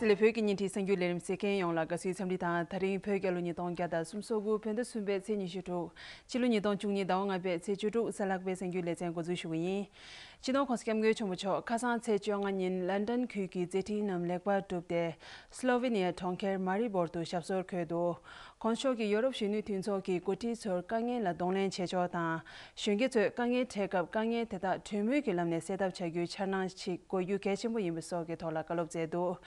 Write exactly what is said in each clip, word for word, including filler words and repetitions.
ལས་བོད་ཀྱི་བརྙན་འཕྲིན་གསར་འགྱུར་ལས་རིམ་གཟིགས་མཁན་ཡོངས་ལ་དགའ་བསུའི་འཚམས་འདྲི་དང་། ད་རིང་བོད་རྒྱལ་ལོ་ཉིས་སྟོང་བརྒྱ་དང་སུམ་ཅུ་སོ་དགུ་བོད་ཟླ་གསུམ་པའི་ཚེས་ཉི་ཤུ་དྲུག་ཕྱི་ལོ་ཉིས་སྟོང་བཅུ་གཉིས་ཟླ་བ་ལྔ་པའི་ཚེས་བཅུ་དྲུག་གཟའ་ལྷག་པའི་གསར་འགྱུར་ལེ་ཚན་འགོ་འཛུགས་ཞུ་གི་ཡིན། སྤྱི་ནོར་༸གོང་ས་༸སྐྱབས་མགོན་ཆེན་པོ་མཆོག་ཁ་སང་ཚེས་བཅོ་ལྔ་ཉིན་ལན་ཌན་ཁུལ་གྱི་མཛད་འཕྲིན་རྣམས་ལེགས་པར་གྲུབ་སྟེ། སློ་ཝེ་ནི་ཡ་གྲོང་ཁྱེར་མ་རི་བོར་དུ་ཞབས་སོར་འཁོད་འདུག ༸གོང་ས་མཆོག་གིས་ཡོ་རོབ་གཞོན་ནུའི་མཐུན་ཚོགས་ཀྱི་འགོ་ཁྲིད་ཚོར་དཀའ་ངལ་ལ་གདོང་ལེན་བྱེད་ཕྱོགས་དང་། གཞོན་སྐྱེས་ཚོས་དཀའ་ངལ་འཕྲད་སྐབས་དཀའ་ངལ་དེ་དག་གྲོས་མོལ་གྱི་ལམ་ནས་སེལ་ཐབས་བྱ་རྒྱུའི་འཆར་སྣང་ཞིག་དགོས་རྒྱུ་གལ་ཆེན་པོ་ཡིན་པ་སོགས་ཀྱི་ཐོག་ལ་བཀའ་སློབ་སྩལ་འདུག་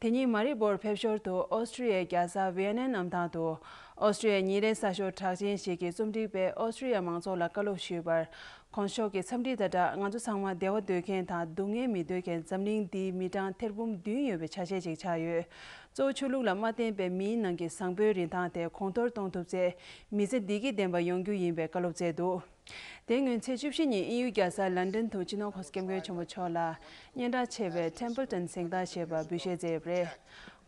དེ་ཉིན་མ་རི་བོར་ཕེབས་ཞོར་དུ་ཨོ་སི་ཀྲི་ཡའི་རྒྱལ་ས་ཝི་ཡེ་ནའི་གནམ་ཐང་དུ། ཨོ་སི་ཀྲི་ཡའི་ཉིན་རེའི་གསར་ཤོག་གྲགས་ཅན་ཞིག་གི་རྩོམ་སྒྲིག་པས་ཨོ་སི་ཀྲི་ཡ་མང་ཚོགས་ལ་བཀའ་སློབ་ཞུས་པར། ༸གོང་ས་མཆོག་གིས་འཚམས་འདྲི་དང་སྦྲགས། ང་ཚོ་ཚང་མ་བདེ་བ་འདོད་མཁན་དང་སྡུག་བསྔལ་མི་འདོད་མཁན་འཛམ་གླིང་འདིའི་མི་གྲངས་ཐེར་འབུམ་བདུན་ཡོད་པའི་ཆ་ཤས་ཤིག་ཆགས་ཡོད། གཙོ་བོ་ཆོས་ལུགས་ལ་མ་བརྟེན་པའི་མིའི་ནང་གི་བཟང་པོའི་རིན་ཐང་དེ་གོང་མཐོར་གཏོང་ཐུབ་ཚེ། མི་ཚེ་བདེ་སྐྱིད་ལྡན་པ་ཡོང་རྒྱུ་ཡིན་པའི་བཀའ་སློབ་སྩལ་འདུག་དེ་སྔོན་ཚེས་བཅུ་བཞི་ཉིན་དབྱིན་ཡུལ་རྒྱལ་ས་ལན་ཌན་དུ་སྤྱི་ནོར་༸གོང་ས་༸སྐྱབས་མགོན་ཆེན་པོ་མཆོག་ལ་སྙན་གྲགས་ཆེ་བའི་ཊེམ་པལ་ཊོན་གཟེངས་རྟགས་ཞེས་པ་འབུལ་བཞེས་མཛད་ཡོད་པ་རེད།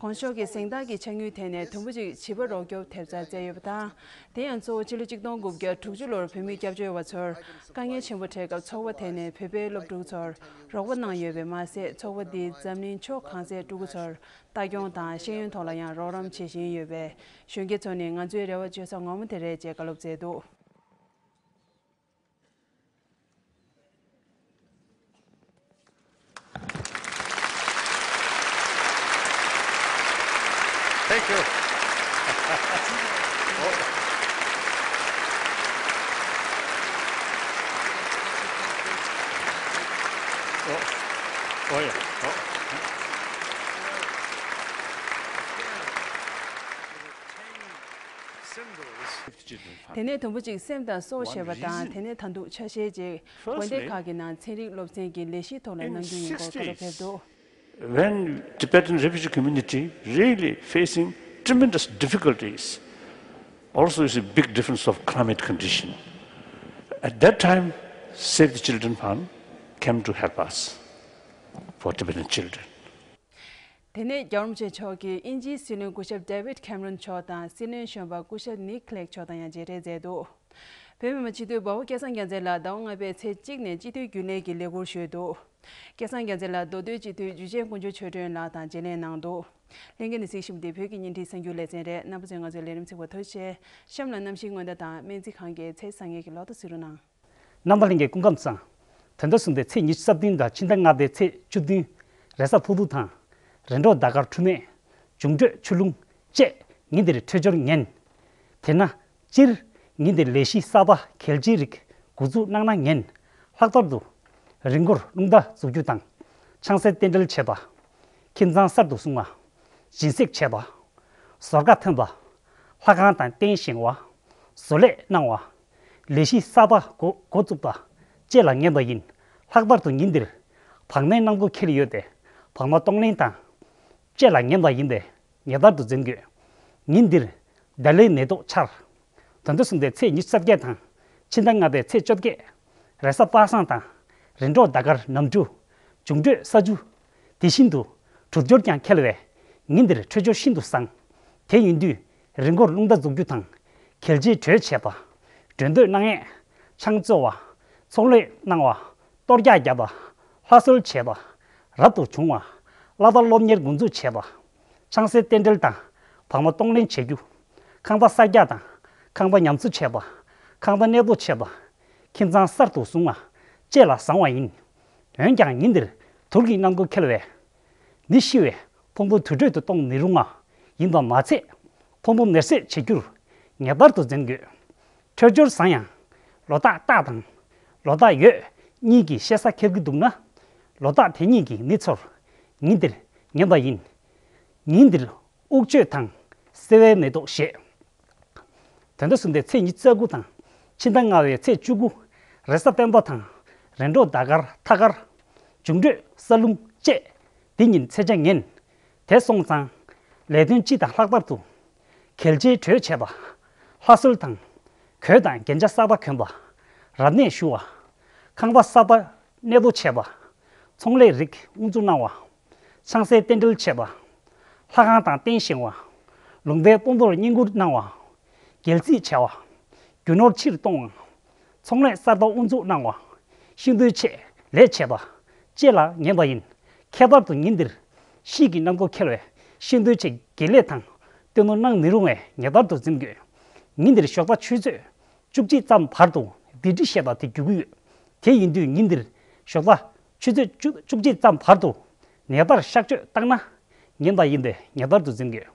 ༸གོང་ས་མཆོག་གིས་གཟེངས་རྟགས་ཀྱི་ཆ་དངུལ་དེ་ནས་དུམ་བུ་གཅིག་བྱིས་པ་རོགས་སྐྱོབ་ཐེབས་རྩ་སྩལ་ཡོད་པ་དང་། དེ་ཡང་གཙོ་བོ་ཕྱི་ལོ་ཆིག་སྟོང་དགུ་བརྒྱ་དྲུག་ཅུ་ལོར་བོད་མིའི་སྐྱབས་བཅོལ་བ་ཚོར་དཀའ་ངལ་ཆེན་པོ་འཕྲད་སྐབས་ཚོགས་པ་དེ་ནས་བོད་པའི་སློབ་ཕྲུག་ཚོར་རོགས་པ་གནང་ཡོད་པས་མ་ཟད། ཚོགས་པ་འདིས་འཛམ་གླིང་ཕྱོགས་གང་སའི་ཕྲུ་གུ་ཚོར་ལྟ་སྐྱོང་དང་ཤེས་ཡོན་ཐོག་ལ་ཡང་རོགས་རམ་བྱེད་བཞིན་ཡོད་པས། གཞོན་སྐྱེས་ཚོ་ནི་ང་ཚོའི་རེ་བ་བཅོལ་ས་ངོ་མ་དེ་རེད་ཅེས་བཀའ་སློབ་སྩལ་འདུག Thank you. Oh. Oh. Oh, yeah. Oh. དེ་ནས་དུམ་བུ་གཅིག་སེམས་དང་སྲོག་ཞེས་པ་དང་། དེ་ནས་ད་དུང་ཆ་ཤས་ཅིག་དགོན་སྡེ་ཁག་གི་ནང་ཚན་རིག་སློབ་ཚན་གྱི་ལས་གཞིའི་ཐོག་ལ་གནང་རྒྱུ་ཡིན་སྐོར་བཀའ་སློབ་ཕེབས་འདུག When Tibetan refugee community really facing tremendous difficulties, also is a big difference of climate condition. At that time, Save the Children Fund came to help us for Tibetan children. དེ་ནས་རྒྱལ་བ་རིན་པོ་ཆེ་མཆོག་གིས་དབྱིན་ཇིའི་སྲིད་བློན་སྐུ་ཞབས་David Cameron མཆོག་དང་སྲིད་བློན་གཞོན་པ་སྐུ་ཞབས་Nick Clegg མཆོག་དང་ཡང་མཇལ་འཕྲད་མཛད་འདུག་བོད་མི་མང་སྤྱི་འཐུས་འབའ་བོ་སྐལ་བཟང་རྒྱལ་མཚན་ལགས་ཟླ་བ་ལྔ་པའི་ཚེས་གཅིག་ནས་སྤྱི་འཐུས་རྒྱུན་ལས་ཀྱི་ལས་ཁུར་ཞུས་འདུག་སྐལ་བཟང་རྒྱལ་མཚན་ལགས་མདོ་སྟོད་སྤྱི་འཐུས་འཇུ་ཆེན་དཀོན་མཆོག་ཆོས་སྒྲོན་ལགས་དང་མཇལ་འཕྲད་གནང་འདུག་ལྷན་རྒྱས་ནས་གཟིགས་བཞིན་པ་འདི་བོད་ཀྱི་བརྙན་འཕྲིན་གསར་འགྱུར་ལེ་ཚན་རེད། རྣམ་པ་ཚོས་ང་ཚོའི་ལས་རིམ་གཟིགས་པར་ཐུགས་རྗེ་ཆེ། གཤམ་ལ་གནམ་གཤིས་སྔོན་བརྡ་དང་སྨན་རྩིས་ཁང་གི་ཚེས་བཟང་ངན་གྱི་ལོ་ཐོ་གཟིགས་རོགས་གནང་། རྣམ་པ་ལྷན་རྒྱས་སྐུ་ཁམས་བཟང་། དོན་དུ་གསུངས་ཏེ་ཚེས་ཉི་ཤུ་རྩ་བདུན་དང་ཕྱི་ཟླ་ལྔ་པའི་ཚེས་བཅུ་བདུན། རེས་གཟའ་ཕུར་བུ་དང་། རེས་འགྲོགས་ཟླ་སྐར་འཁྲུལ་མེད། འབྱུང་འཕྲོད་ཆུ་ཀླུང་བཅས་ཉིན་འདིར་འཕྲོད་སྦྱོར་ངན། དེས་ན་སྤྱིར་ཉིན་འདིར་ལས་གཞི་གསར་པ་གལ་ཆེའི་རིགས་འགོ་འཛུགས་གནང་ན་ངན། ལྷག་པར་དུ་རི་མགོར་རླུང་རྟ་འཛུགས་རྒྱུ་དང་། ཆང་སའི་རྟེན་འབྲེལ་བྱེད་པ། ཁྱིམ་ཚང་གསར་དུ་བཟུང་བ། སྦྱིན་སྲེག་བྱེད་པ། ཟོར་ཁ་འཐེན་པ། ལྷ་ཁང་དང་རྟེན་བཞེངས་པ། བཟོ་ལས་གནང་བ། ལས་གཞི་གསར་པ་འགོ་འགོ་བཙུགས་པ་བཅས་ལ་ངན་པ་ཡིན། ལྷག་པར་དུ་ཉིན་འདིར་བག་མའི་གནམ་སྒོ་ཁེལ་ཡོད་དེ། བག་མ་གཏོང་ལེན་དང་བཅས་ལ་ངན་པ་ཡིན་པས་ངེས་པར་དུ་འཛེམ་དགོས། ཉིན་འདིར་ཌཱ་ལའི་མེ་ཏོག་འཆར། དོན་དུ་གསུངས་པའི་ཚེས་ཉི་ཤུ་རྩ་བརྒྱད་དང་ཕྱི་ཟླ་ལྔ་པའི་ཚེས་བཅོ་བརྒྱད། རེས་གཟའ་པ་སངས་དང་རེས་འགྲོགས་ཟླ་སྐར་ནམ་གྲུ། འབྱུང་འཕྲོད་ས་ཆུ། དེ་བཞིན་དུ་དྲུག་སྦྱོར་ཀྱང་ཁེལ་བས་ཉིན་འདིར་འཕྲོད་སྦྱོར་ཤིན་ཏུ་བཟང་། དེ་ཡིན་དུས་རི་མགོར་རླུང་རྟ་འཛུགས་རྒྱུ་དང་། གལ་ཆེའི་གྲོས་བྱེད་པ། གྲོས་འདོད་གནང་ཡས། ཆང་བཙོ་བ། ཚོང་ལས་གནང་བ། གཏོར་རྒྱག་བརྒྱབ་པ། ལྷ་གསོལ་བྱེད་པ། རབ་ཏུ་བྱུང་བ། བླ་དྭགས་སློབ་གཉེར་འགོ་འཛུགས་བྱེད་པ། ཆང་སའི་རྟེན་འབྲེལ་དང་བག་མ་གཏོང་ལེན་བྱེད་རྒྱུ། ཁང་པ་གསར་རྒྱག་དང་ཁང་པ་ཉམས་གསོ་བྱེད་པ། ཁང་པ་གནས་སྤོ་བྱེད་པ། ཁྱིམ་ཚང་གསར་དུ་བཟུང་བ་བཅས་ལ་བཟང་བ་ཡིན། འོན་ཀྱང་ཉིན་འདིར་དུར་གྱི་གནམ་སྒོ་ཁེལ་བས། མི་ཤི་བའི་ཕུང་པོ་དུར་ཁྲོད་དུ་གཏོང་མི་རུང་བ་ཡིན་པ་མ་ཚད། ཕུང་པོ་མེར་སྲེག་བྱེད་རྒྱུར་ངེས་པར་དུ་འཛེམ་དགོས། འཕྲོད་སྦྱོར་བཟང་ཡང་ལོ་རྟགས་སྟག་དང་ལོ་རྟགས་ཡོས་གཉིས་ཀྱི་ཤེས་ས་ཁེལ་གྱི་འདུག་ན། ལོ་རྟགས་དེ་གཉིས་ཀྱི་མི་ཚོར་ཉིན་འདིར་ངན་པ་ཡིན། ཉིན་འདིར་དབུགས་གཅོད་དང་སེ་བའི་མེ་ཏོག་བཞེས། དོན་དུ་གསུངས་པའི་ཚེས་ཉི་ཤུ་རྩ་དགུ་དང་ཕྱི་ཟླ་ལྔ་པའི་ཚེས་བཅུ་དགུ། རེས་གཟའ་སྤེན་པ་དང་རེས་འགྲོགས་ཟླ་སྐར་ཐ་སྐར། འབྱུང་འཕྲོད་ས་རླུང་བཅས་འདི་ཉིན་ཚེས་ཆ་ངན། དེ་སོང་ཙང་ལས་དོན་སྤྱི་དང་ལྷག་པར་དུ་གལ་ཆེའི་གྲོས་བྱེད་པ། ལྷ་གསོལ་དང་། གོས་དང་རྒྱན་ཆ་གསར་པ་གོན་པ། རབ་གནས་ཞུ་བ། ཁང་པ་གསར་པ་གནས་སྤོ་བྱེད་པ། ཚོང་ལས་རིགས་དབུ་འཛུགས་གནང་བ། ཆང་སའི་རྟེན་འབྲེལ་བྱེད་པ། ལྷ་ཁང་དང་རྟེན་བཞེངས་བ། ལུང་པའི་དཔོན་པོར་བསྙེན་བཀུར་གནང་བ། སྒལ་རྩིས་བྱ་བ། རྒྱུ་ནོར་ཕྱིར་གཏོང་བ། ཚོང་ལས་གསར་པ་དབུ་འཛུགས་གནང་བ། ཤིང་རྡོའི་ཆེད་ལས་བྱེད་པ་བཅས་ལ་ངན་པ་ཡིན། ཁྱད་པར་དུ་ཉིན་འདིར་ ཤེས་ཀྱི་རྣམ་རྟོག་འཁྱེར་བས་ཤེས་འདོད་ཆེད་དགེ་ལས་དང་བསྟོད་གླུ་གནང་མི་རུང་བས་ངེས་པར་དུ་འཛེམ་དགོས། ཉིན་དེར་ཞོགས་ཇ་ཆུ་ཚོད་བཅུ་གཅིག་ཙམ་བར་དུ་ལྡེབས་བྲིས་བཤད་པ་དེ་བརྒྱུད་ཀྱི་ཡོད། དེ་ཡིན་དུས་ཉིན་དེར་ཞོགས་ཇ་ཆུ་ཚོད་བཅུ་བཅུ་གཅིག་ཙམ་བར་དུ་ནད་པར་གཤག་བཅོས་བཏང་ན་ཉན་པ་ཡིན་པས་ངེས་པར་དུ་འཛེམ་དགོས།